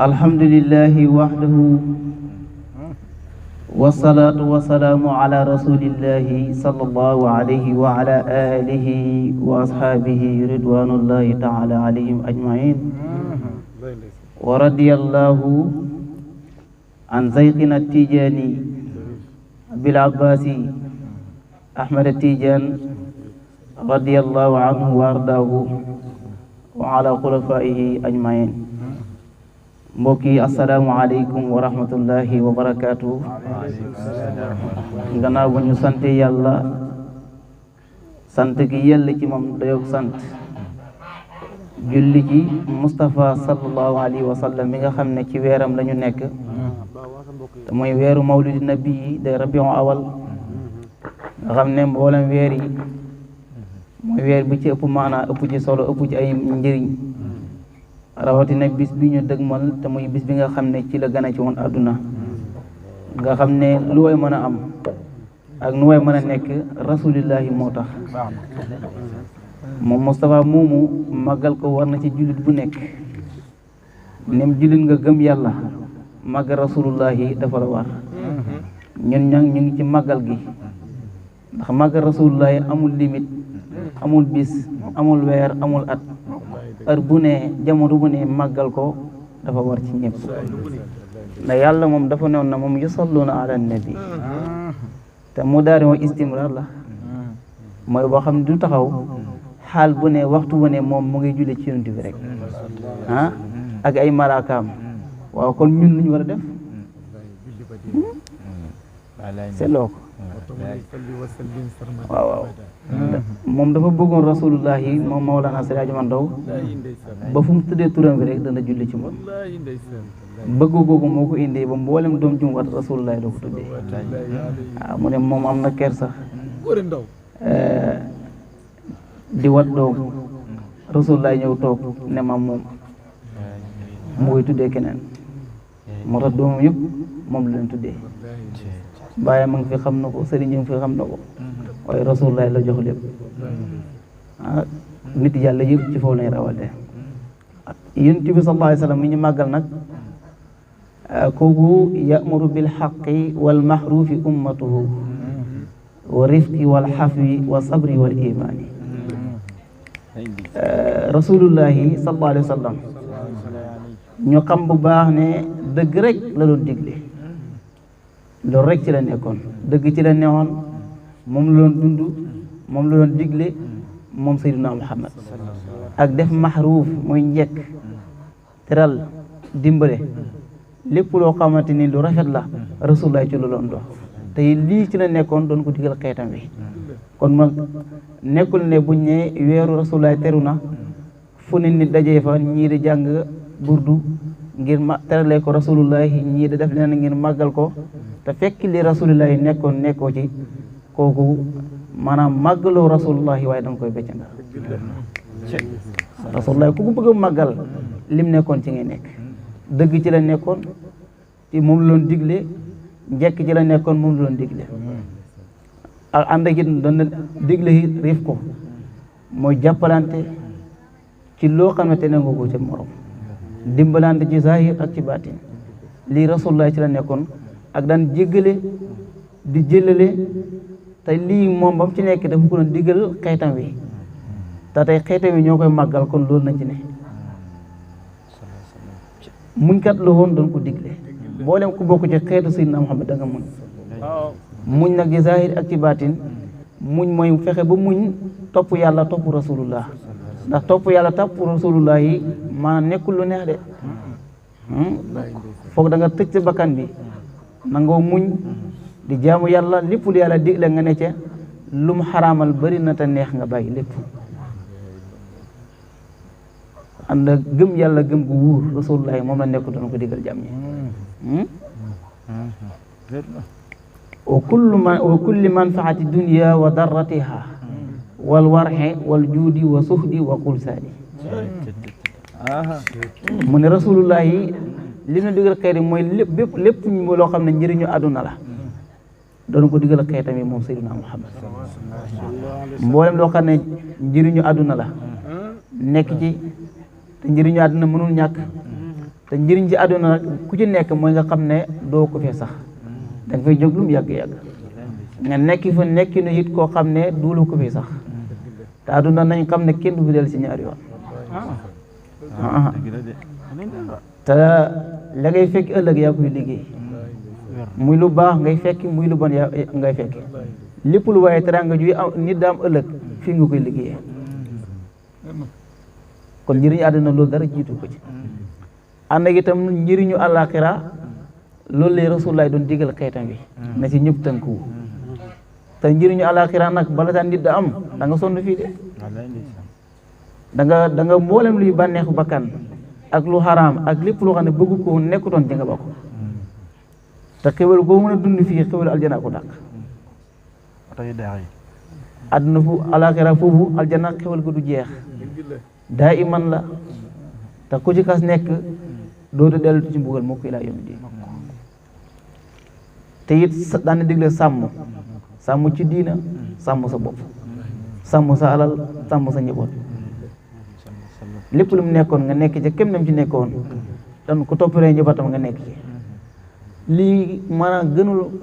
الحمد لله وحده والصلاة والسلام على رسول الله صلى الله عليه وعلى آله وأصحابه رضوان الله تعالى عليهم أجمعين ورضي الله عن زيخنا التيجاني بالعباس أحمد التيجان رضي الله عنه وأرضاه وعلى خلفائه أجمعين mbokki asalaamualeykum wa rahmatullahi wa barakaatu. gannaaw bu ñu sant yàlla sant gi yàlla ci moom dayoog sant julli ci Moustapha sallallahu alayhi wa sallam mi nga xam ne ci weeram la ñu nekk te mooy weeru mawlidi nabi day rabiul awal nga xam ne mboolem weer yi mooy weer bi ci ëpp maanaa ëpp ci solo ëpp ci ay njëriñ rawatina bis bi ñu dëgmal te muy bis bi nga xam ne ci la gën a ci woon àdduna nga xam ne lu way mën a am ak nu way mën a nekk rasulillahi moo tax moom Moustapha moomu màggal ko war na ci jullit bu nekk nem jullit nga gëm yàlla màggal rasulullahi dafa la war ñun ñang ñu ngi ci màggal gi ndax màggal rasulullahi amul limite amul bis amul weer amul at heure bu ne jamono bu ne màggal ko dafa war ci ñëpp ndax yàlla moom dafa newoon na moom yusalluna ala nabi te mu daari moo istimrar la mooy boo xam ne du taxaw xaal bu ne waxtu bu ne moom mu ngi julli ci yonent bi rek ak ay malaakaam waaw kon ñun lu ñu war a def seetloo ko waaw moom dafa bëggoon rasulullahi moom Mawlana Seydi Hadji Mandaw ba fu mu tuddee turam bi rek dana julli ci moom bëgg googu moo ko indee ba mboolem doom jum wat rasulullahi doo ko tuddee waaw mu ne moom am na kersa di wat doom rasulullahi ñëw toog ne ma moom mu koy tuddee keneen moo tax doomam yëpp moom la leen tuddee bàyyi ma ngi fi xam na ko sëriñ fi xam na ko waaye rasulullah la jox lépp nit yàlla yëpp ci foofu lañ rawate yonent bi sallallahu alayhi wa sallam mi ñu màggal nag kooku ya'muru bil haqqi wal mahrufi ummatuhu wa rifqi wal xafwi wa sabri wal imani rasulullahi sallallahu alayhi wa sallam ñu xam bu baax ne dëgg rek la doon digle loolu rek ci la nekkoon dëgg ci la newoon moom la doon dund moom la doon digle moom Seydina Muhammad ak def maxruuf mooy njekk teral dimbale lépp loo xamante ni lu rafet la rasulullah ci la doon dox te lii ci la nekkoon doon ko digal xeetam bi kon ma nekkul ne buñ ne weeru rasulullah teru na fu ne nit dajee fa ñii di jàng burdu ngir ma teralee ko rasulullahi ñii di def leen ngir màggal ko te fekk li rasulullahi nekkoon nekkoo ci kooku maanaam màggaloo rasulullahi waaye danga koy becc nga rasulullahi ku ko bëgg a màggal lim nekkoon ci ngay nekk dëgg ci la nekkoon ci moom la doon digle njekk ci la nekkoon moom la doon digle ak ànd ak it doon na digle it riif ko mooy jàppalante ci loo xamante ne nga ko ci morom dimbalante ci zahir ak ci baatin lii rasulullah ci la nekkoon ak daan jéggale di jëlale te lii moom ba mu ci nekk dafa ko doon digal xeetam wi te tey xeetam wi ñoo koy màggal kon loolu nañ ci ne muñkat la woon doon ko digle mboolem ku bokk ci xeetu Seydina Muhammad da nga muñ nag ci zahir ak ci baatin muñ mooy fexe ba muñ topp yàlla topp rasulullah ndax topp yàlla topp rasulullah yi maanaam nekkul lu neex de foog da nga tëj sa bakkan bi nangoo muñ di jaamu yàlla lépp lu yàlla digle nga ne ca lu mu xaraamal bari na te neex nga bàyyi lépp ànd ak gëm yàlla gëm gu wuur rasulullahi moom la nekk doon ko digal jàmm ñi wa kulli manfaati dunya wa darratiha wal warxe wal juudi wa suhdi wa kulsaani mu ne rasulullahi li na digal xeet yi mooy lépp loo xam ne njëriñu àdduna la doon ko digal xeetam yi moom Seydina Muhammad mboolem loo xam ne njëriñu àdduna la nekk ci te njëriñu àdduna mënul ñàkk te njëriñ ci àdduna nag ku ci nekk mooy nga xam ne doo ko fee sax da nga fay jóg lu mu yàgg-yàgg nga nekki fa nekki nu it koo xam ne duulu ko fee sax te àdduna nañ xam ne kenn du fi del si ñaari yoon te la ngay fekk ëllëg yaa koy liggéey muy lu baax ngay fekki muy lu bon yaa ngay fekki lépp lu waaye teranga juy am nit daam ëllëg fii nga koy liggéeyee kon njëriñu àdduna loolu dara jiitu ko ci ànd ak itam njëriñu àllaaxira loolu lay Rasulullah doon digal xeetam bi na ci ñëpp tënku te njëriñu àllaaxira nag bala taan nit da am da nga sonn fii de da nga mboolem luy bànneexu bakkan ak lu xaraam ak lépp loo xam ne bëggu ko nekkutoon ci nga bokk te xéwal koo mën a dund fii xéwal aljana ko dàq àdduna fu àllaaxira foofu aljana xéwal ko du jeex daa iman la te ku ci kas nekk dootu dellu ci mbugal moo ko ilaa yawmi diin te it daan digle sàmm ci diina sàmm sa bopp sàmm sa alal sàmm sa njaboot lépp lu mu nekkoon nga nekk ca kem nam ci nekkoon dan ku toppaloo njabootam nga nekk ci lii maanaam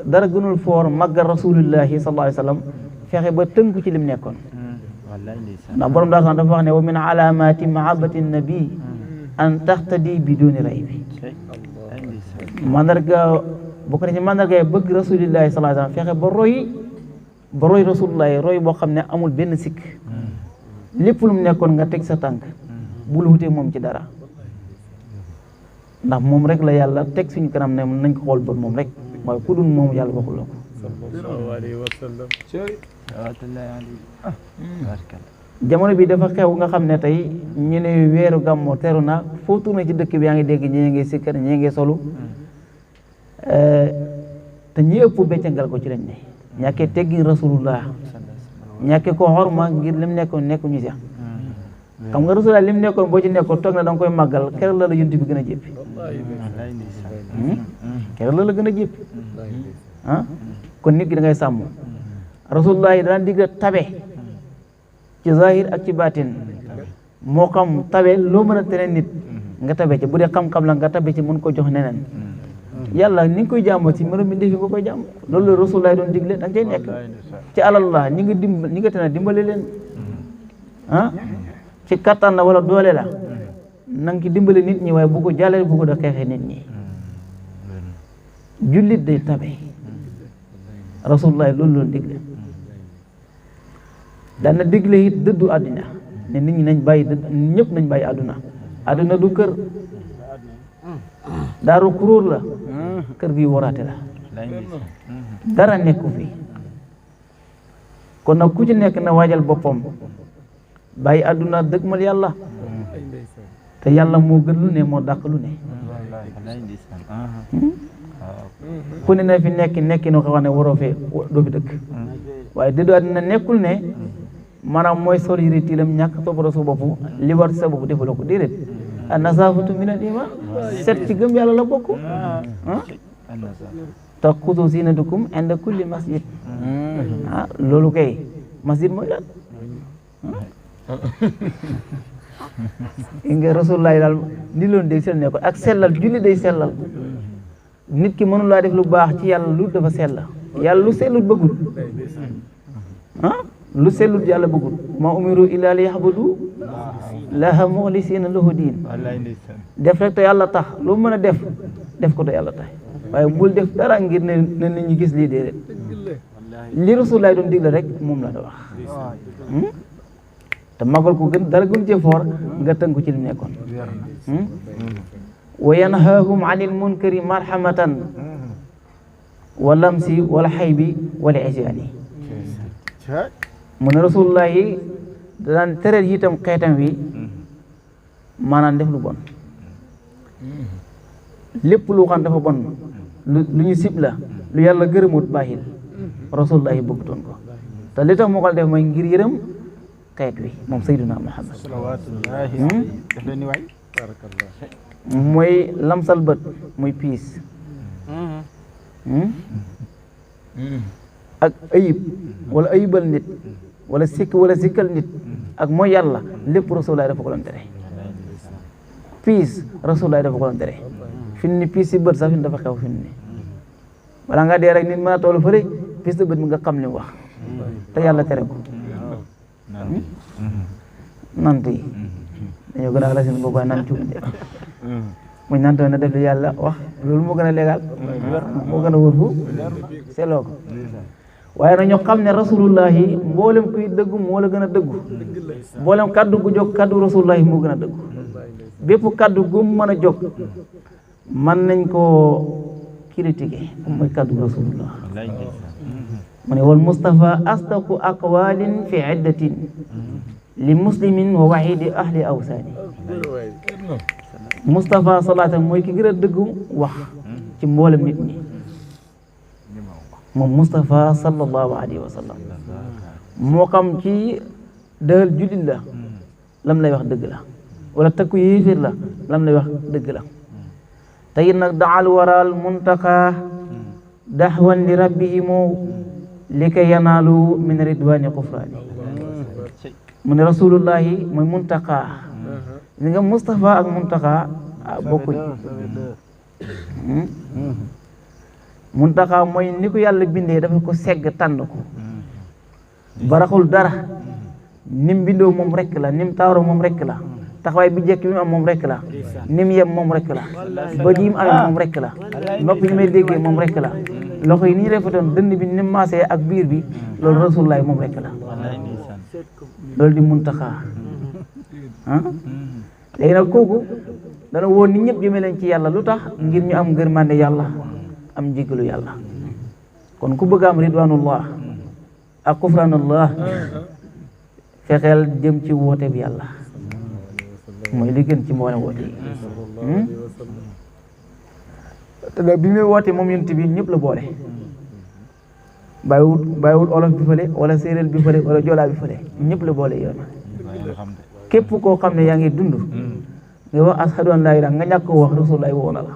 dara gënul foor màggal rasulillahi sallallahu alayhi wa sallam fexe ba tënku ci lim nekkoon ndax borom daa dafa wax ne wa min alaamati mahabbati nabi an taxtadi bi duni raybi mandarga bokk na ci mandarga bëgg rasulillahi sallallahu alayhi wa sallam fexe ba roy rasulillahi roy boo xam ne amul benn sikk lépp lu mu nekkoon nga teg sa tànk bul wutee moom ci dara ndax moom rek la yàlla teg suñu kanam ne nañ ko xool bët moom rek waaye ku dul moom yàlla waxul la ko sallallahu alayhi wa sallam jamono bi dafa xew nga xam ne tey ñu ne weeru gàmmoo teru na foo tourné ci dëkk bi yaa ngi dégg ñii ngi sikkar ñii ngi solu te ñi ëpp beccangal ko ci lañ ne ñàkkee teggin rasulullah ñàkkee ko xorma ngir lim nekkoon nekkuñu si xam nga rasulullah lim nekkoon boo ci nekkoon toog na da nga koy màggal keroog la la yonent bi gën a jéppi keroog la gën a jéppi kon nit ki da ngay sàmm rasulullah yi daan digga tabe ci zahir ak ci baatin moo xam tabe loo mën a tere nit nga tabe ci bu dee xam-xam la nga tabe ci mën ko jox neneen yàlla ni nga koy jàmmoo ci mërëm bi ndefi nga koy jàmm loolu la rasulullah doon digle da nga cay nekk ci alallah ñi nga tene dimbale leen ci kattan la wala doole la na nga ci dimbale nit ñi waaye bu ko jàllale bu ko da xeexee nit ñi jullit day tabe rasulullah loolu loon digle dana digle it dëddu àddina ne nit ñi nañ bàyyi ñëpp nañ bàyyi àdduna du kër daaru kuróor la kër gi waraate la dara nekku fi kon nag ku ci nekk na waajal boppam bàyyi àdduna dëgmal yàlla te yàlla moo gën lu ne moo dàq lu ne ku ne na fi nekki noo xam ne waroo fee doo fi dëkk waaye dëddu àddina nekkul ne maanaam mooy sol yëre tiilam ñàkk toppatoo sa bopp li war ci sa bopp defaloo ko déedéet an nasaafatu min al iman set ci gëm yàlla la bokk te xudu zinatakum inda kulli masjid loolu kay masjid mooy lan nga rasulullahi daal ni loolu day sell ne ko ak sellal julli day sellal nit ki mënu laa def lu baax ci yàlla lu dafa sell yàlla lu sellut bëggul lu sellut yàlla bëggul ma umiru illa li yahbudu laha muxlisina lahu diin def rek te yàlla tax lu mën a def ko te yàlla tax waaye bul def dara ngir ne nit ñi gis lii déedéet li rasulullah doon digle rek moom la da wax te magal ko gën dara gën cee foor nga tënku ci li nekkoon wa yanhaahum anil munkari marhamatan wa lamsi wal xaybi wal isyaani mu ne rasulullah yi daan tere itam xeetam wi maanaam def lu bon lépp lu xam dafa bon lu ñu sib la lu yàlla gërëmut bàyyil rasulullah yi bëggutoon ko te li tax moo ko def mooy ngir yërëm xeet wi moom sayyiduna Muhammad mooy lamsal bët muy piis ak ayib wala ayibal nit wala sikkal nit ak mooy yàlla lépp rasulullah dafa ko doon tere piis rasulullah dafa ko doon tere fi ni piis si bët sax fi dafa xew fi ni bala nga dee rek nit mën a toll fële piis de bët mi nga xam li mu wax te yàlla tere ko nant yi dañoo gën a la seen boobu nan cuuj muñ nantoo na def li yàlla wax loolu moo gën a légal moo gën a wóor fu seetloo ko waaye nag ñoo xam ne rasulullahi mboolem kuy dëggu moo la gën a dëggu mboolem kaddu gu jóg kaddu rasulullahi moo gën a dëggu bépp kaddu gu mën a jóg mën nañ koo critiquer mooy kaddu rasulullah mu ne wal Mustafa asdaqu aqwalin fi iddatin li muslimin wa wahidi ahli awsaani Mustafa salaata mooy ki gën a dëggu wax ci mboolem nit ñi moom Mustafa sallallahu alayhi wa sallam moo xam ci dëhal jullit la lam lay wax dëgg la wala takku yéeféer la lam lay wax dëgg la te it nag daal waral muntaqa daxwan li rabbihimu li kay yanaalu min ridwani qufraani mu ne rasulullahi mooy muntaqa li nga Mustafa ak muntaqa bokkuñ muntaqa mooy ni ko yàlla bindee dafa ko segg tànn ko baraxul dara nim bindoo moom rek la nim taaro moom rek la taxawaay bi jekk bi mu am moom rek la nim yem moom rek la ba ji mu amee moom rek la nopp yi may déggee moom rek la loxo yi nii rafetoon dënd bi ni maasee ak biir bi loolu rasulullahi moom rek la loolu di muntaqa léegi nag kooku dana woon nit ñëpp jëmee leen ci yàlla lu tax ngir ñu am ngërmande yàlla am jéggalu yàlla kon ku bëgg am ridwanullah ak kufranullah fexeel jëm ci woote bi yàlla mooy li gën ci mboolem woote yi te bi muy woote moom yonent bi ñëpp la boole bàyyiwut olof bi fële wala séeréer bi fële wala joolaa bi fële ñëpp la boole yoon képp koo xam ne yaa ngi dund nga wax ashadu an laa ilaaha nga ñàkk ko wax rasulullah woo na la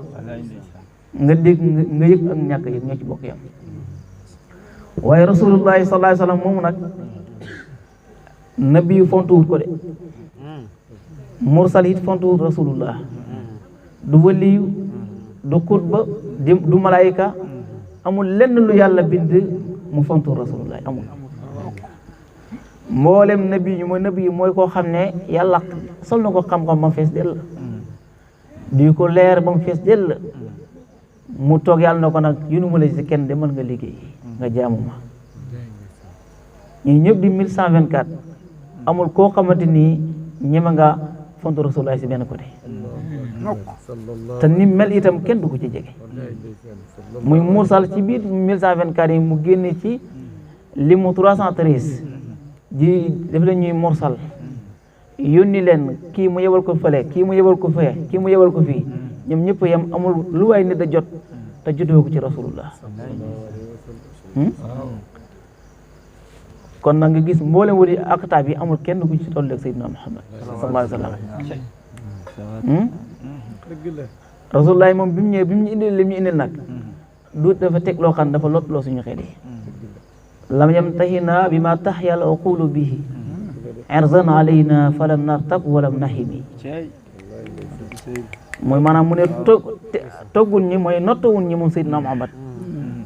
nga dégg nga yëg ak ñàkk yëg ñoo ci bokk yam waaye rasulullahi sallallahu alayhi wa sallam moomu nag nabi yu fontuwut ko de mursal it fontuwut rasulullah du waliyu du xutba du malaayika amul lenn lu yàlla bind mu fontuwut rasulullah amul mboolem nabi yi mooy koo xam ne yàlla sol na ko xam-xam ba mu fees dell di ko leer ba mu fees dell mu toog yàlla na ko nag yunu ma la si kenn demal nga liggéey nga jaamu ma ñi ñëpp di 1124 amul koo xamante nii ñeme nga fontu rasulullah si benn côté te ni mel itam kenn du ko ci jege muy mursal ci biir 1124 yi mu génne ci limu 313 ji def la ñuy mursal yónni leen kii mu yebal ko fële kii mu yebal ko fee kii mu yebal ko fii ñoom ñëpp yam amul lu waay nit a jot te jotoo ko ci rasulullah kon nag nga gis mboolem wali aktaab yi amul kenn ku ci toll ak Seydina Muhammad sallallahu alayhi wa sallam rasulullah moom bi mu ñëwee bi mu ñu indil li mu ñu indil nag du dafa teg loo xam dafa lotloo suñu xel yi lam yamtahina bi ma taxyal uqulu bihi irzan alayna falam nartab walam nahimi mooy maanaam mu ne toggul ñi mooy nottawul ñi moom Seydina Muhammad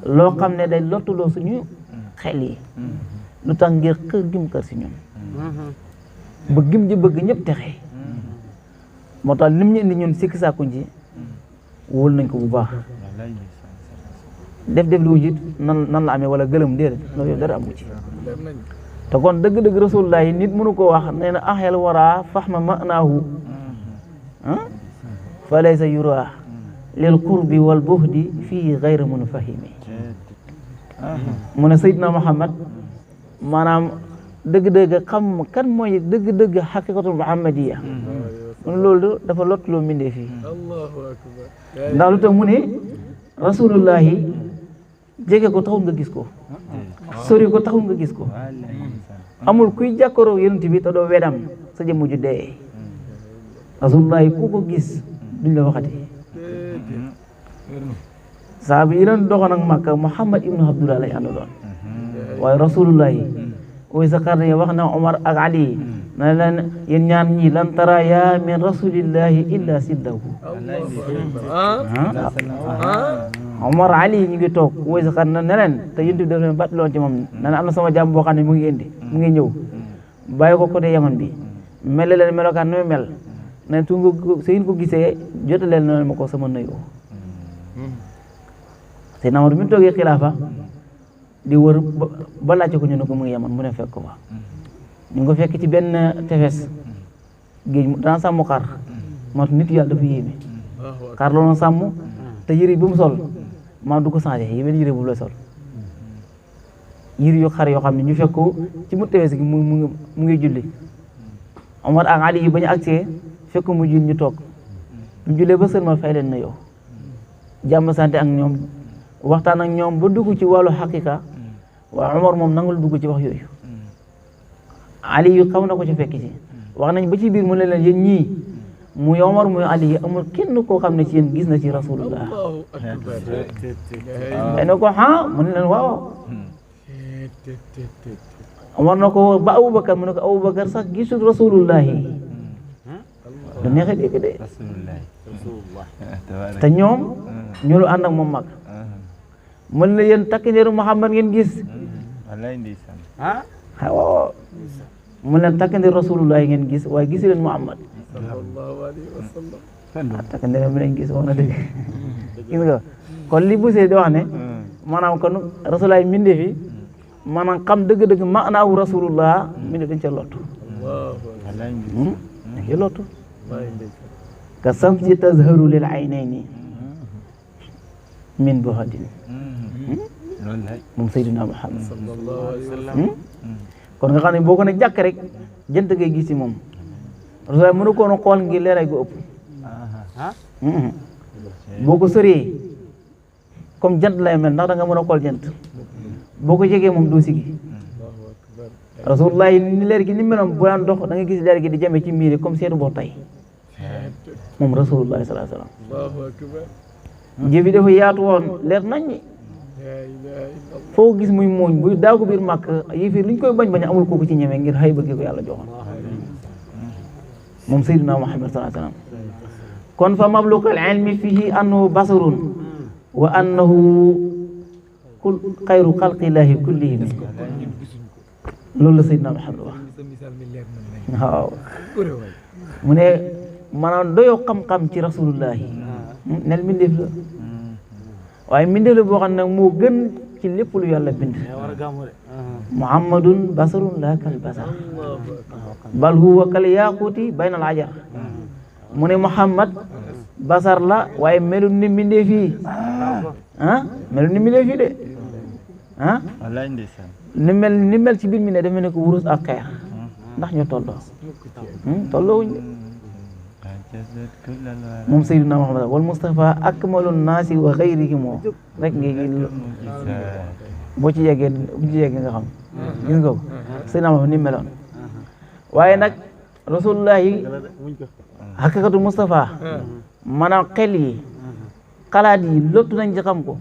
loo xam ne day lottuloo suñu xel yi lu tax ngir kër gim kër si ñun bëgg gim ji bëgg ñëpp texe moo tax lim ñu indi ñun sikki saakuñ ci wóol nañ ko bu baax def lu wujit nan la amee wala gëlëm déedéet loolu yow dara amu ci te kon dëgg-dëgg rasulullah yi nit mënu ko wax nee na axel wara fahma manaahu fa laysa yura lil qurbi wal buhdi fii gayra munfahimi mu ne Seydina Muhammad maanaam dëgg-dëgg xam kan mooy dëgg-dëgg xaqiqatul muhammadiya mu ne loolu dafa lottuloo mbindee fii ndax lu tax mu ne rasulullahi jege ko taxul nga gis ko sori ko taxul nga gis ko amul kuy jàkkaaroo yonent bi te doo wedam sa jëmm ju dee rasulullahi ku ko gis duñ la waxati sahaaba yi doon doxoon ak Makka Muhammad ibnu Abdullah lay àndaloon waaye rasulullahi way sa xarne wax na Omar ak Ali na leen yéen ñaar ñii lan tara ya min rasulillahi illa siddahu Omar Ali ñu ngi toog mooy sa xar na ne leen te yéen daf leen bàttiloon ci moom na am na sama jàmm boo xam ne mu ngi ñëw bàyyi ko côté Yaman bi mel leen melokaan nu mel ne su ngeen ko gisee jotaleel na ma ko sama nuyoo te Omar bi mu toogee xilaafa di wër ba laajte ko ñu ne ko mu ngi Yaman mu ne fekk ko fa ñu ngi ko fekk ci benn tefes géej daan sàmm xar moo tax nit yàlla dafa yéeme xar la doon sàmm te yëre bi mu sol maa du ko changé yeneen yëre bu la sol yëre yu xar yoo xam ne ñu fekk ko ci mu tefes gi mu ngi julli Omar ak Ali yi ba ñu agsee fekk mu jul ñu toog ñu jullee ba sëlmal fay leen na yow jàmm sante ak ñoom waxtaan ak ñoom ba dugg ci wàllu xaqiqa waaw Omar moom nangul dugg ci wax yooyu Ali yu xaw na ko ci fekk ci wax nañ ba ci biir mu ne leen yéen ñii muy Omar muy Ali yi amul kenn koo xam ne ci yéen gis na ci rasulullah ay na ko mu ne leen waaw Omar na ko ba Aboubacar mu ne ko Aboubacar sax gisul rasulullahi du neexee dégg de te ñoom ñu lu ànd ak moom mag mën na yéen takk ndeeru Muhammad ngeen gis waaw mu leen takk ndeeru rasulullahi ngeen gis waaye gisu leen Muhammad takk ndeeru bi lañ gis wax na dëgg gis nga kon li busee di wax ne maanaam kon rasulullahi mbindee fi maanaam xam dëgg-dëgg maanaawu rasulullah mbindee dañ ca lottu dañ ca lottu ka samsi tazharu lil aynayni min buhadin moom Seydina Muhammad kon nga xam ne boo ko ne jàkk rek jant ngay gis ci moom rasulullah mënu ko woon xool ngir leeray gu ëpp boo ko sëree comme jant lay mel ndax da nga mën a xool jant boo ko jegee moom doo sigi rasulullah ni leer gi ni meloon bu daan dox da nga gis leer gi di jame ci miiri comme seetu boo tay moom rasulullah sallallahu alayhi wasallam jëf yi dafa yaatu woon leer nañ foo gis muy mooñ bu daa ko biir màkk yéefiir liñ koy bañ amul kooku ci ñeme ngir xëy bëgg ko yàlla joxoon moom sayyidina Muhammad sallallahu alayhi wasallam kon fa mabluqul ilmi fihi annahu basarun wa annahu xayru xalqillahi kullihim loolu la sayyidina Muhammad wax waaw mu ne maanaam doyoo xam-xam ci rasulullahi nel mbindeef la waaye mbindeef la boo xam ne nag moo gën ci lépp lu yàlla bind muhammadun basarun la kal basar bal huwa kal yaquti bayna al ajar mu ne muhammad basar la waaye melul ni mbindeef yi melul ni mbindeef yi de ni mel ci biir mi ne dafa ne ko wurus ak xeer ndax ñu tolloo moom Seydina Muhammad wal Mustafa akmalun naasi wa xayrihim moo rek ngi boo ci yeggee nga xam gis nga ko Seydina Muhammad ni meloon waaye nag rasulullahi xaqiqatu Mustafa maanaam xel yi xalaat yi lottu nañ ci xam ko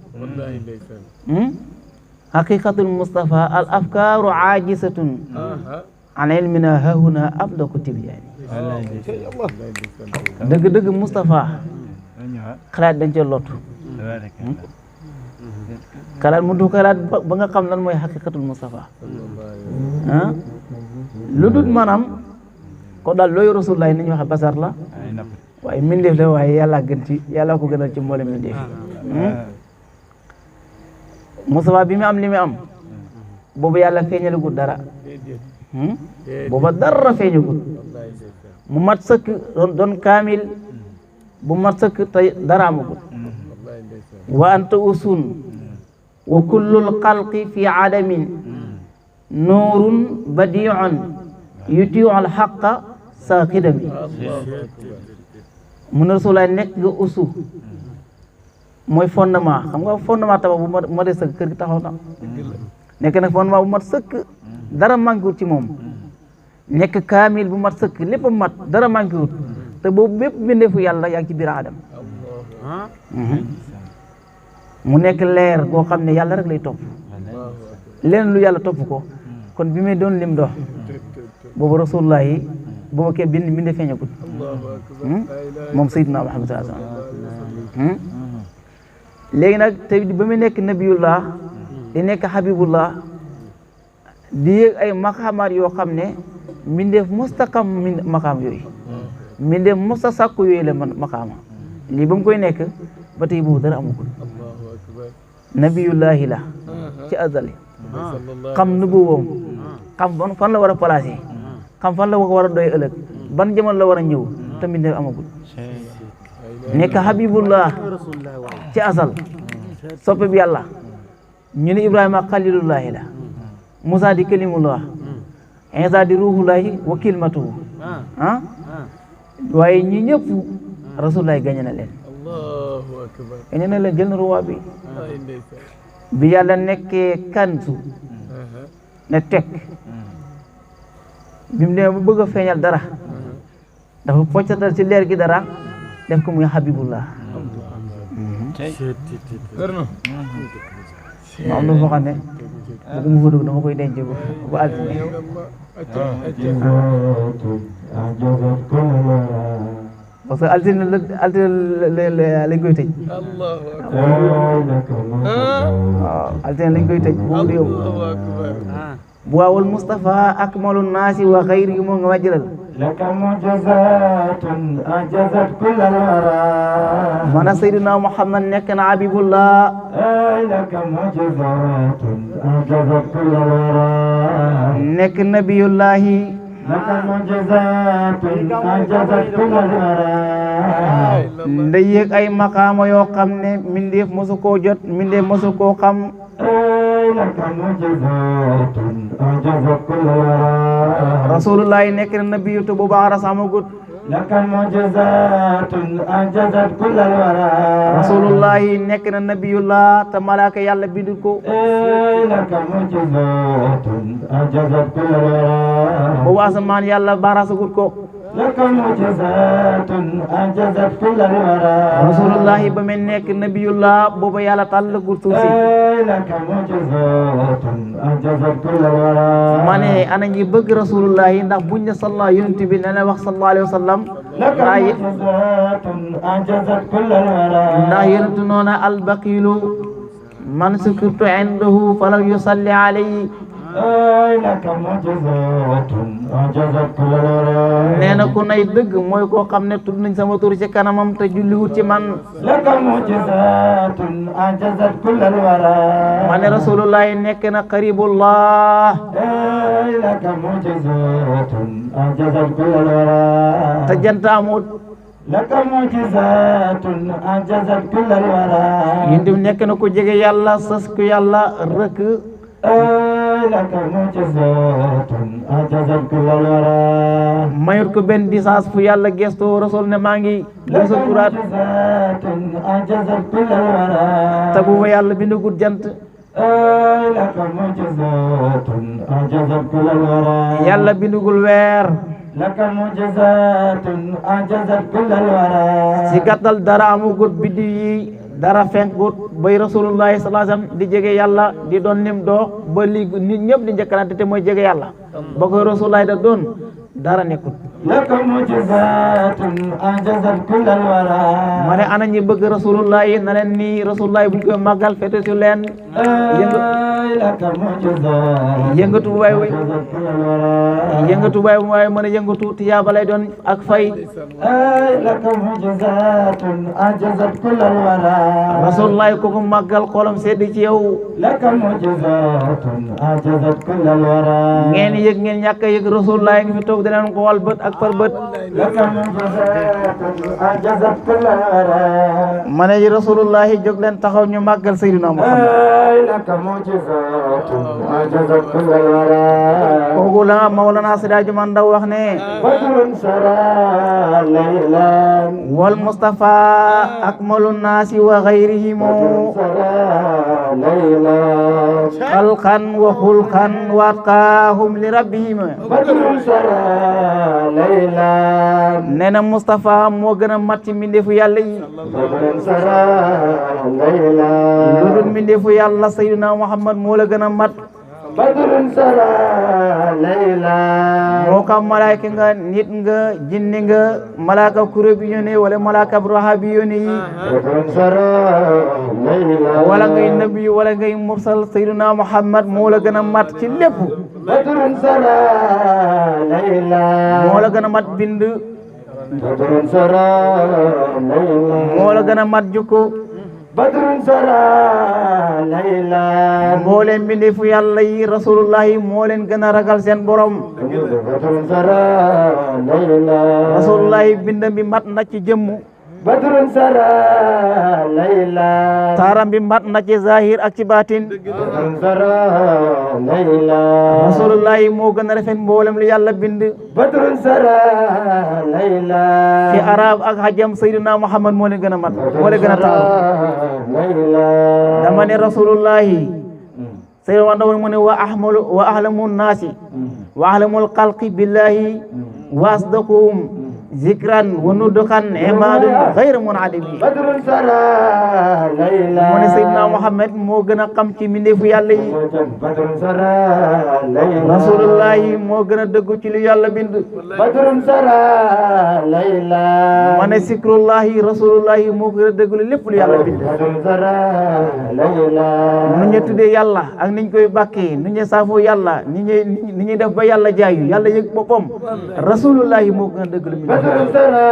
xaqiqatul Mustafa al afkaaru aajisatun an ilmina hahuna abdaku tibyaani dëgg-dëgg Moustapha xalaat dañ cee lottu xalaat mu du xalaat ba nga xam lan mooy xaqiqatul Moustapha lu dut maanaam ko daal looy rasulullah nañu waxe basar la waaye mbindeef la waaye yàlla ko gënal ci mboolem mbindeef Moustapha bi mu am li mu am boobu yàlla feeñalagul dara booba dara feeñagul mu mat sëkk doon kaamil bu mat sëkk te dara amagul wa anta usun wa kullul xalqi fi adamin nuurun badiun yutiu al xaqa sa xidami mu ne Rasulullah nekk nga usu mooy fondement xam nga fondement tabax bu ma dee sëkk kër gi taxaw na nekk nag fondement bu mat sëkk dara manqué ci moom nekk kaamil bu mat sëkk lépp mat dara manqué wut te boobu bépp bindeefu yàlla yaa ngi ci biir Adam mu nekk leer boo xam ne yàlla rek lay topp leen lu yàlla topp ko kon bi muy doon lim dox boobu rasulullahi boobu ke bind feeñagul moom sayyidina Muhammad sallallahu alayhi wasallam léegi nag te ba mu nekk nabiyullah di nekk habibullah di yéeg ay maqaamaat yoo xam ne mbindeef mustaqam maqaam yooyu mbindeef musta sàkku yooyu la maqaama lii ba mu koy nekk ba tey boobu dara amagul nabiyullahi la ci azali xam nubuwam xam fan la war a placé xam fan la war a doy ëllëg ban jamono la war a ñëw te mbindeef amagul nekk habibullah ci asal soppe bi yàlla ñu ne Ibrahima xalilullahi la Musa di kalimullah Isa di ruhullahi wa kilmatuhu waaye ñi ñëpp rasulullahi gañe na leen gañe na leen jël na ruwaa bi yàlla nekkee kansu ne teg bi mu demee ba bëgg a feeñal dara dafa poccatal ci leer gi dara def ko muy habibullah ma am na foo xam ne bu mu fa dugg dama koy denc bu altine parce que altine lañ koy tëj waaw altine lañ koy tëj boobu du yóbbu bu waawul Mustafa akmalu naasi wa xayri moo nga wàjjëlal laka mu'jizatun ajazat kullal wara mana Seydina Muhammad nekk na habibullah laka mu'jizatun ajazat kullal wara nekk nabiyullahi laka mu'jizatun ajazat kullal wara nda yéeg ay maqaama yoo xam ne mindeef mosu koo jot mindeef mosu koo xam laka mu'jizatun ajazat kullal wara rasulullahi nekk na nabiyu te boobu aras amagut laka mu'jizatun ajazat kullal wara rasulullahi nekk na nabiyullah te malaaka yàlla bindul ko laka mu'jizatun ajazat kullal wara boobu asamaan yàlla barasagut ko laka mu'jizatun ajazat kullal wara rasulullahi ba mu nekk nabiyullah boobu yàlla tàllagut suuf si laka mu'jizatun ajazat kullal wara ma ne ana ñi bëgg rasulullahi ndax buñ ne salla yonent bi ne la wax sallallahu alayhi wa sallam laka mu'jizatun ajazat kullal wara ndax yonent noona albaqilu man sukirtu indahu falam yusalli alayhi laka mu'jizatun ajazat kullal wara nee na ku nay dëgg mooy koo xam ne tudd nañ sama tur ci kanamam te julliwut ci man laka mu'jizatun ajazat kullal wara ma ne rasulullahi nekk na qaribullah laka mu'jizatun ajazat kullal wara te jant amut laka mu'jizatun ajazat kullal wara yonent bi nekk na ku jege yàlla sës ku yàlla rëkk laka mu'jizatun ajazat kullal wara mayut ko benn distance fu yàlla gestu rasul ne maa ngi gëstu turaat mu'jizatun ajazat kullal wara te bu fa yàlla bindagut jant laka mu'jizatun ajazat kullal wara yàlla bindugul weer laka mu'jizatun ajazat kullal wara si gàttal dara amugut biddiw yi dara fenkut bay rasulullahi sallallahu alayhi wasallam di jege yàlla di doon nim doo ba li nit ñëpp di njëkkalante te mooy jege yàlla ba koy rasulullahi da doon dara nekkut laka mu'jizatun ajazat kullal wara ma ne ana ñi bëgg rasulullahi na leen nii rasulullahi buñ koy màggal fete su leen laka mu'jizatun yëngatu bu waay ajazat kullal wara yëngatu bu waay mën a yëngatu tiyaaba lay doon ak fay laka mu'jizatun ajazat kullal wara rasulullahi kooku màggal xolam sedd ci yow laka mu'jizatun ajazat kullal wara ngeen yëg ngeen ñàkk a yëg rasulullahi ngi fi toog dinañ ko wal bët ak par bët laka mu'jizatun ajazat kullal wara ma ne rasulullahi jóg leen taxaw ñu màggal sayyidina Muhammad laka mu'jizatun ajazat kullal wara kooku la Mawlana Seydi Man Ndaw wax ne badrun sara laylan wal Mustafa akmalun naasi wa ghayrihim sara laylan xalqan wa xulqan wa atqaahum li rabbihim badrun sara laylan nee na Mustafa moo gën a mat ci mbindeefu yàlla yi badrun sara laylan lu dul mbindeefu yàlla Sayyidina Muhammad moo la gën a mat بدر سرى ليلا moo xam malaaka nga nit nga jinni nga malaaka kuréel bi yónnee wala malaaka roha bi yónnee yi بدر سرى ليلا wala ngay nabi wala ngay mursal sayyiduna Muhammad moo la gën a mat ci lépp بدر سرى ليلا moo la gën a mat bind بدر سرى ليلا moo la gën a mat jukko بدر سرى ليلا mbooleem mbindeefu yàlla yi rasulullah yi moo leen gën a ragal seen borom بدر سرى ليلا rasulullah yi bindam bi mat na ci jëmm بدر سرى ليلا taaram bi mat na ci zahir ak ci baatin بدر سرى ليلا rasulullah yi moo gën a rafet mboolem li yàlla bind بدر سرى ليلا ci arab ak hajam sayyidina Muhammad moo leen gën a mat moo leen gën a taaru ليلا dama ne rasulullah yi sayyidina wanda mu ne wa ahlamu naasi wa ahlamul xalqi billahi wa asdaquhum zikran wa nudqan imadun ghayr munadimi بدر سرى ليلا mu ne sayyidina Muhammad moo gën a xam ci mbindeefu yàlla yi بدر سرى ليلا rasulullah yi moo gën a dëggu ci lu yàlla bind بدر سرى ليلا ma ne sikrullahi rasulullah yi moo gën a dëggu lépp lu yàlla bind بدر سرى ليلا nu ñu tuddee yàlla ak niñ koy bàkkee nu ñu saafoo yàlla ni ñuy def ba yàlla jaayu yàlla yëg boppam rasulullah yi moo gën a dëgg lu bind بدر سرى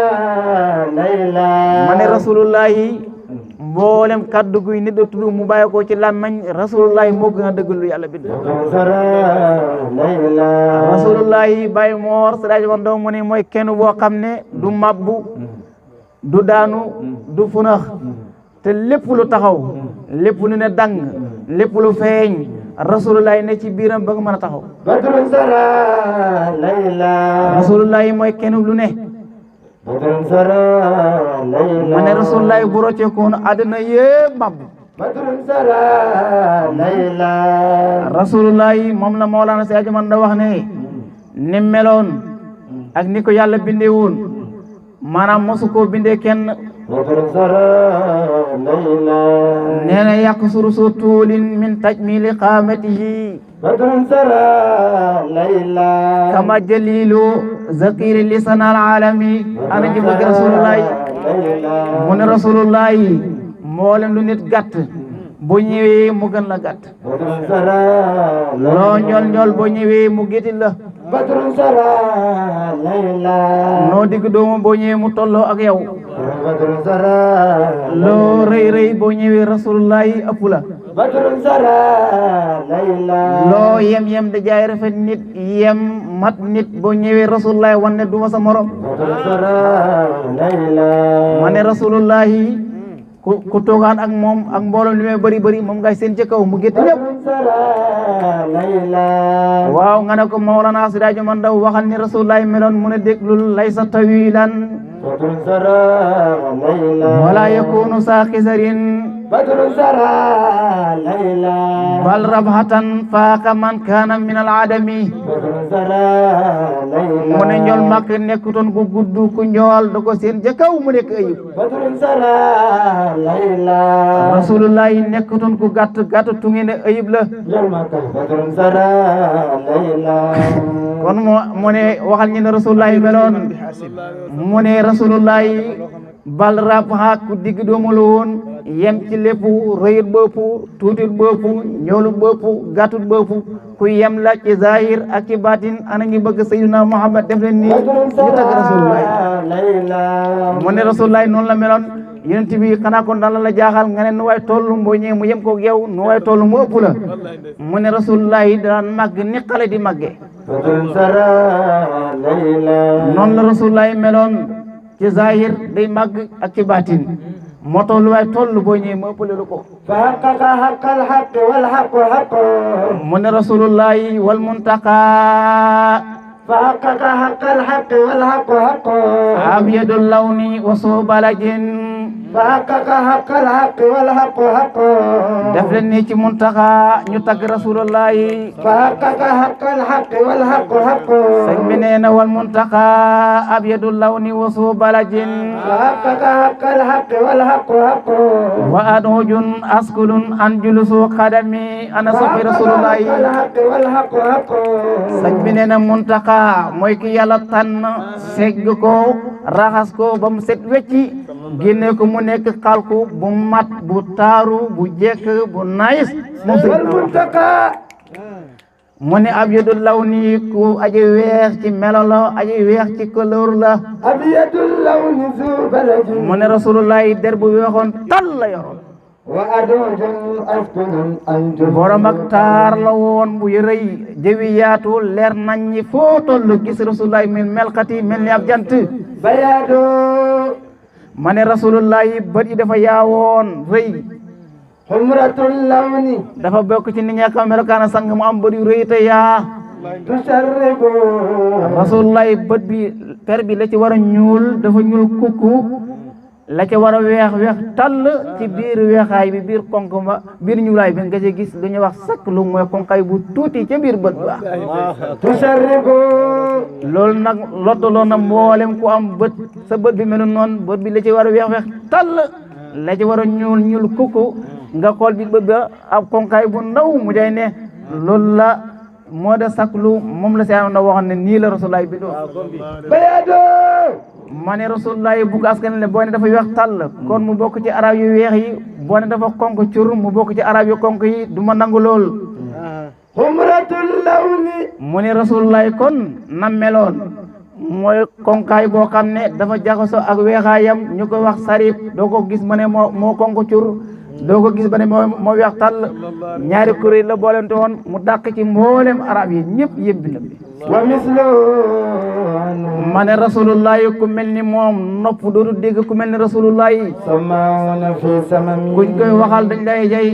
ليلا ma ne rasulullah yi mboolem kaddu guy nit a tudd mu bàyyi ko ci làmmañ rasulullah yi moo gën a dëgg lu yàlla bind بدر سرى ليلا rasulullah yi bàyyi moor sadaaj man doom mu ne mooy kenn boo xam ne du mabbu du daanu du funax te lépp lu taxaw lépp lu ne dang lépp lu feeñ rasulullah yi ne ci biiram ba nga mën a taxaw بدر سرى ليلا rasulullah yi mooy kenn lu ne بدر سرى ليلا ma ne rasulullah yi bu rocceekoon àddina yëpp mabbu بدر سرى ليلا rasulullah yi moom la Mawlana si ajaman da wax ne ni meloon ak ni ko yàlla bindee woon maanaam mosu koo bindee kenn بدر سرى ليلا nee na yàq surusu tuulin min tajmili qaamatihi بدر سرى ليلا kama jalilu zakiri lisan al alami ana ji bëgg rasulullah yi ليلا mu ne rasulullah yi mboolem lu nit gàtt bu ñëwee mu gën la gàtt بدر سرى loo ñool ñool boo ñëwee mu gétil la بدر سرى ليلا noo digg doomu boo ñëwee mu tolloo ak yow بدر سرى loo rëy rëy boo ñëwee rasulullah yi ëpp la بدر سرى ليلا loo yem da jaay rafet nit yem mat nit boo ñëwee rasulullah wan ne duma sa morom بدر سرى ليلا ma ne rasulullah yi ku toogaan ak moom ak mbooloo li may bëri moom ngay seen ci kaw mu gétt ñëpp بدر سرى ليلا waaw nga ne ko Mawlana Siraju man daw waxal ni rasulullah yi meloon mu ne déglul laysa tawilan بدر سرى ليلا wala yakunu saaqisarin بدر سرى ليلا bal rabhatan faaka man kaana min al adami بدر سرى ليلا mu ne njool màkk nekkutoon ku gudd ku njool da ko seen ca kaw mu nekk ayib بدر سرى ليلا rasulullah yi nekkutoon ku gàtt tungi ne ayib la يومك بدر سرى ليلا kon mu ne waxal ñi ne rasulullah yi meloon mu ne rasulullah yi bal rabha ku digg doomu la woon yem ci lépp rëyut bëpp tuutit bëpp ñoolut bëpp gàttut bëpp ku yem la ci zahir ak ci batin ana ngi bëgg sayyidina Muhammad def leen nii بدر ñu tagg rasulullah yi سرى ليلا mu ne rasulullah yi noonu la meloon yonent bi xanaa kon daan la jaaxal nga ne nu waay tollu boo ñëwee mu yem koog yow nu waay tollu mu ëpp la mu ne rasulullah yi daan màgg ni xale di màggee بدر سرى ليلا noonu la rasulullah yi meloon ci zahir day màgg ak ci batin moo tax lu waay toll boo ñëwee mu ëppale lu ko فحقق حق الحق والحق حق mu ne rasulullah yi wal muntaqa فحقق حق الحق والحق حق abiyadul lawni wa subalajin فحقق حق الحق والحق حق def leen nii ci muntaxa ñu tagg rasulullahi فحقق حق الحق والحق حق sëñ bi nee na wal muntaxa abyadul lawni wasu balajin فحقق حق الحق والحق حق wa adhujun askulun an julusu xadami ana sofi rasulullahi فحقق الحق والحق حق sëñ bi nee na muntaxa mooy ki yàlla tànn segg ko raxas ko ba mu set wecci génne ko mu nekk xalku bu mat bu taaru bu jekk bu nayis moom والمنتقى mu ne abyadul lawni ku aji weex ci melo la aji weex ci couleur la أبيض اللون ذو بلد mu ne rasulullahi der bu weexoon tal la yoroon وأدوج أفضل أنجم borom ak taar la woon bu rëy jëwi yaatu leer nañ ñi foo tollu gis rasulullahi min melxati mel ni ab jant بياد ma ne rasulullahi bët yi dafa yaawoon rëy حمرة اللون dafa bokk ci nit ñi ak melokaana sang mu am bët yu rëy te yaa تشرب rasulullahi bët bi per bi la ci war a ñuul dafa ñuul kukku la ca war a weex weex tall ci biir weexaay bi biir konk ba biir ñuulaay bi nga ci gis lu ñuy wax sakk lu mooy konkaay bu tuuti ca biir bët ba تشرب loolu nag lottaloon na mboolem ku am bët sa bët bi melu noonu bët bi la ci war a weex weex tall la ci war a ñuul ñuul kukku nga xool bi bët ba ab konkaay bu ndaw mu day ne loolu la moo de saklu moom la si na waxoon ne nii la rasulullahi bi doo بياد ma ne rasulullahi bu ko askan ne boo ne dafa weex tàll kon mu bokk ci arab yu weex yi boo ne dafa konk cur mu bokk ci arab yu konk yi du ma nangu lool حمرة اللون mu ne rasulullahi kon na meloon mooy konkaay boo xam ne dafa jaxaso ak weexaayam ñu ko wax sarib doo ko gis ma ne moo konk cur doo ko gis ba ne moo weex tàll ñaari kuréel la boolente woon mu dàq ci mboolem arab yi ñëpp yëbbi na bi ومثله ma ne rasulullahi ku mel ni moom nopp doodu dégg ku mel ni rasulullahi سماعون في سمم kuñ koy waxal dañ lay jay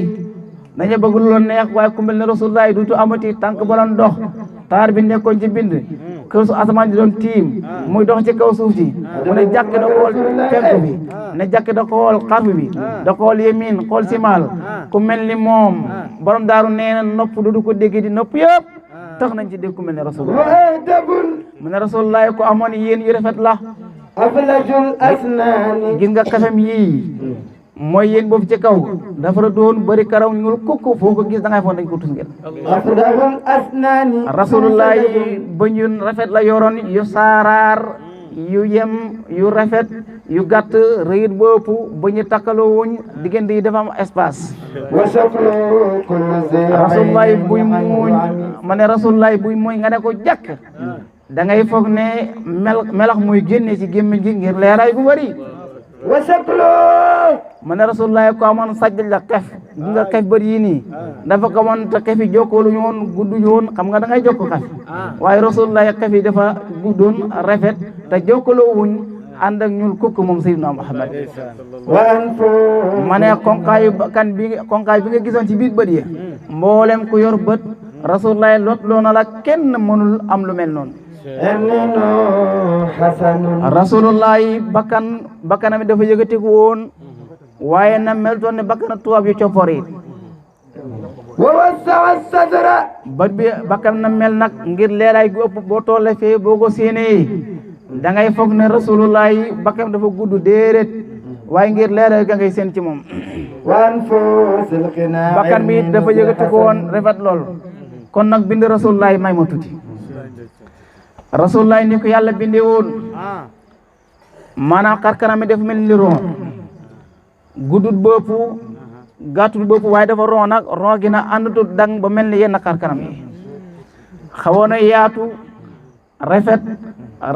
dañu bëgg lu la neex waaye ku mel ne rasulullahi duutu amati tànk ba doon dox taar bi nekkoon ci bind kaw su asamaan di doon tiim muy dox ci kaw suuf si mu ne jàkk da xool penku bi ne jàkk da xool xarfu bi da xool yemin xool simaal ku mel ni moom borom daaru nee na nopp duutu ko dégg di nopp yëpp tax nañ ci dégg ku mel ne rasulullah وأدب mu ne rasulullahi ko amoon yéen yu rafet la أفلج الأسنان gis nga kafam yii mooy yéen boobu ci kaw dafa la doon bëri karaw ñuul kukku foo ko gis da ngay foog dañ ko tus ngeen أفلج الأسنان rasulullahi ba ñu rafet la yoroon yu saaraar yu yem yu rafet yu gàtt rëyit bopp ba ñu takkaloo wuñ diggante yi dafa am espace وشكل كل ذي rasulullahi عين buy muuñ ma ne rasulullahi buy muuñ nga ne ko jàkk da ngay foog ne melax muy génne ci gémmiñ gi ngir leeraay gu bari وشكل ma ne rasulullahi ko amoon sajjal la xef gi nga xef bari yi nii dafa ko amoon te xef yi jokkoolu ñu woon gudduñu woon xam nga da ngay jokk xef waaye rasulullahi xef yi dafa guddoon rafet te jokkaloo wuñ ànd ak ñuul kukk moom sayyidina Muhammad وأنف ma ne konkaay bi nga gisoon ci biir bët yi mboolem ku yor bët rasulullahi lot loo na la kenn mënul am lu mel noonu أنين حسن rasulullahi bakkanam dafa yëgatiku woon waaye na meltoon ne bakkana tubaab yu coppor yi ووسع الصدر bët bi bakkan na mel nag ngir leeraay gu ëpp boo tolle fee boo ko séenee da ngay foog ne rasulullahi bakkan dafa gudd déedéet waaye ngir leeraay ga ngay seen ci moom وأنفس القناع bakkan bi dafa yëgatiku woon rafet lool kon nag bind rasulullahi may ma tuuti rasulullahi ni ko yàlla bindee woon maanaam xarkanam mi dafa mel ni ron guddut bopp gàttul bopp waaye dafa ron nag ron gi na àndutut dang ba mel ni yenn xarkanam yi xawoon na yaatu rafet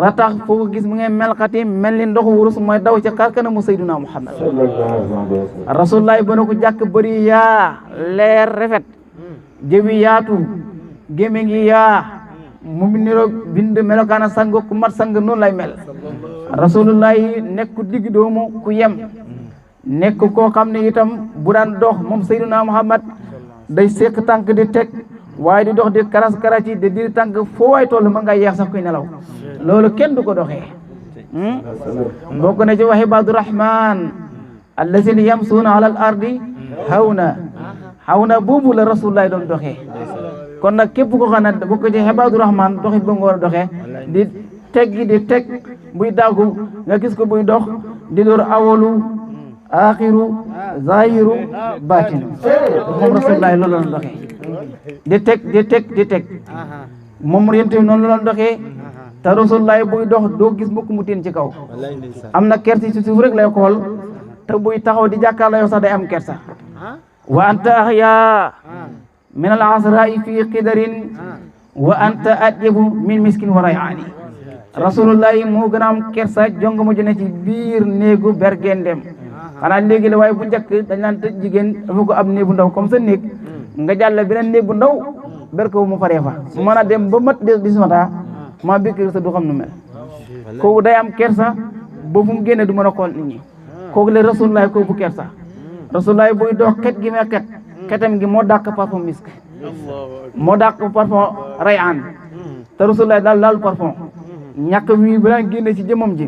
ratax foo ko gis mu ngi melxati mel ni ndoxu wurus mooy daw ci xarkanamu sayyiduna Muhammad صلى الله عليه وسلم rasulullahi ba na ko jàkk bëri yaa leer rafet jëbi yaatu gémmiñ gi yaa mu niroo bind melokaana sang ku mat sang noonu lay mel rasulullahi nekk digg doomu ku yem nekk koo xam ne itam bu daan dox moom sayyiduna Muhammad day sekk tànk di teg waaye di dox di karas karasi di diri tànk foo waay toll ma nga yeex sax kuy nelaw loolu kenn du ko doxee bokk na ci wax ibaadu rahman allazina yamsuuna ala al ardi hawna boobu la rasulullah doon doxee kon nag képp ko xam ne bu ko ci xibaadu rahman doxit ba nga war a doxee di teggi di teg buy dàggu nga gis ko buy dox di door awalu axiru zahiru batinu moom rasulullah loolu la doon doxee di teg moom yéen tamit noonu la doon doxee te rasulullah buy dox doo gis mukk mu tiin ci kaw am na kersi ci suuf rek lay xool te buy taxaw di jàkkaarloo yow sax day am kersa wa anta ahya min al asra'i fi qidarin wa anta adyabu min miskin wa rayani rasulullah moo gën a am kersa jong mu jone ci biir néegu bergendem xanaa léegi la waaye bu njëkk dañ naan tëj jigéen dafa ko ab néeg bu ndaw comme sa néeg nga jàll beneen néeg bu ndaw ber ko mu faree fa mu mën a dem ba mat dis mata maa bikkir sa du xam nu mel kooku day am kersa ba fu mu génne du mën a xool nit ñi kooku le rasulullah kooku kersa rasulullah buy dox xet gi mee xetam gi moo dàq parfum misk moo dàq parfum rayaan te rasulullah daal laal parfum ñàkk wi bu daan génne ci jëmmam ji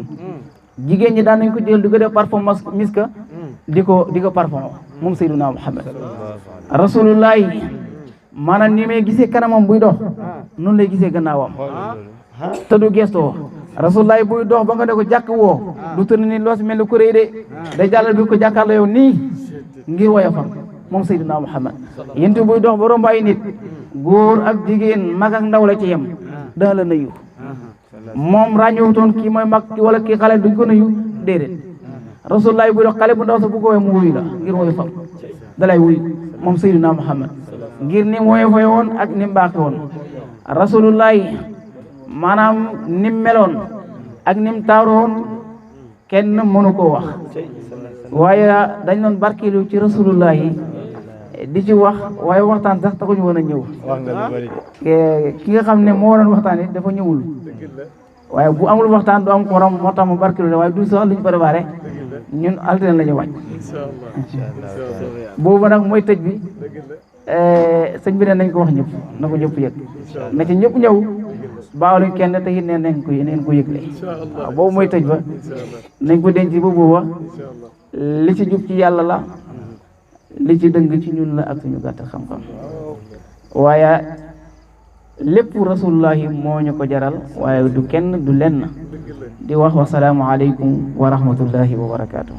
jigéen ñi daan nañ ko jël di ko def parfum misk di ko parfum moom sayyiduna Muhammad rasulullah maanaam ni may gisee kanamam buy dox noonu lay gisee gannaawam te du gestoo rasulullah buy dox ba nga ne ko jàkk woo du tënn ni loo si mel ni ko réy de day jàllal bi ko jàkkaarloo yow nii ngir woyofam moom sayyidina Muhammad yénti buy dox ba romb ay nit góor ak jigéen mag ak ndaw la ci yem dana la nuyu moom ràññewutoon kii mooy mag wala kii xale duñ ko nuyu déedéet rasulullah buy dox xale bu ndaw sa bu ko woy mu wuyu la ngir woyofam dalay wuyu moom sayyidina Muhammad ngir ni mu woyofe woon ak ni mu baaxe woon rasulullah maanaam nim meloon ak nim taaroon kenn mënu koo wax waaye dañ doon barkilu ci rasulullah yi di ci wax waaye waxtaan sax taxuñu woon a ñëw ki nga xam ne moo waroon waxtaan yi dafa ñëwul waaye bu amul waxtaan du am koram moo tax mu barkilu la waaye du sax luñ préparé ñun altine la ñu wàcc boobu nag mooy tëj bi sëñ bi ne nañ ko wax ñëpp na ko ñëpp yëg na ci ñëpp ñëw baawluñ kenn te it neen ko yëgle waaw boobu mooy tëj ba nañ ko denc ba booba li ci jub ci yàlla la li ci dëng ci ñun la ak suñu gàtt xam-xam waaye lépp rasulullahi moo ñu ko jaral waaye du kenn du lenn di wax wasalaamu aleykum wa rahmatullahi wa barakaatu.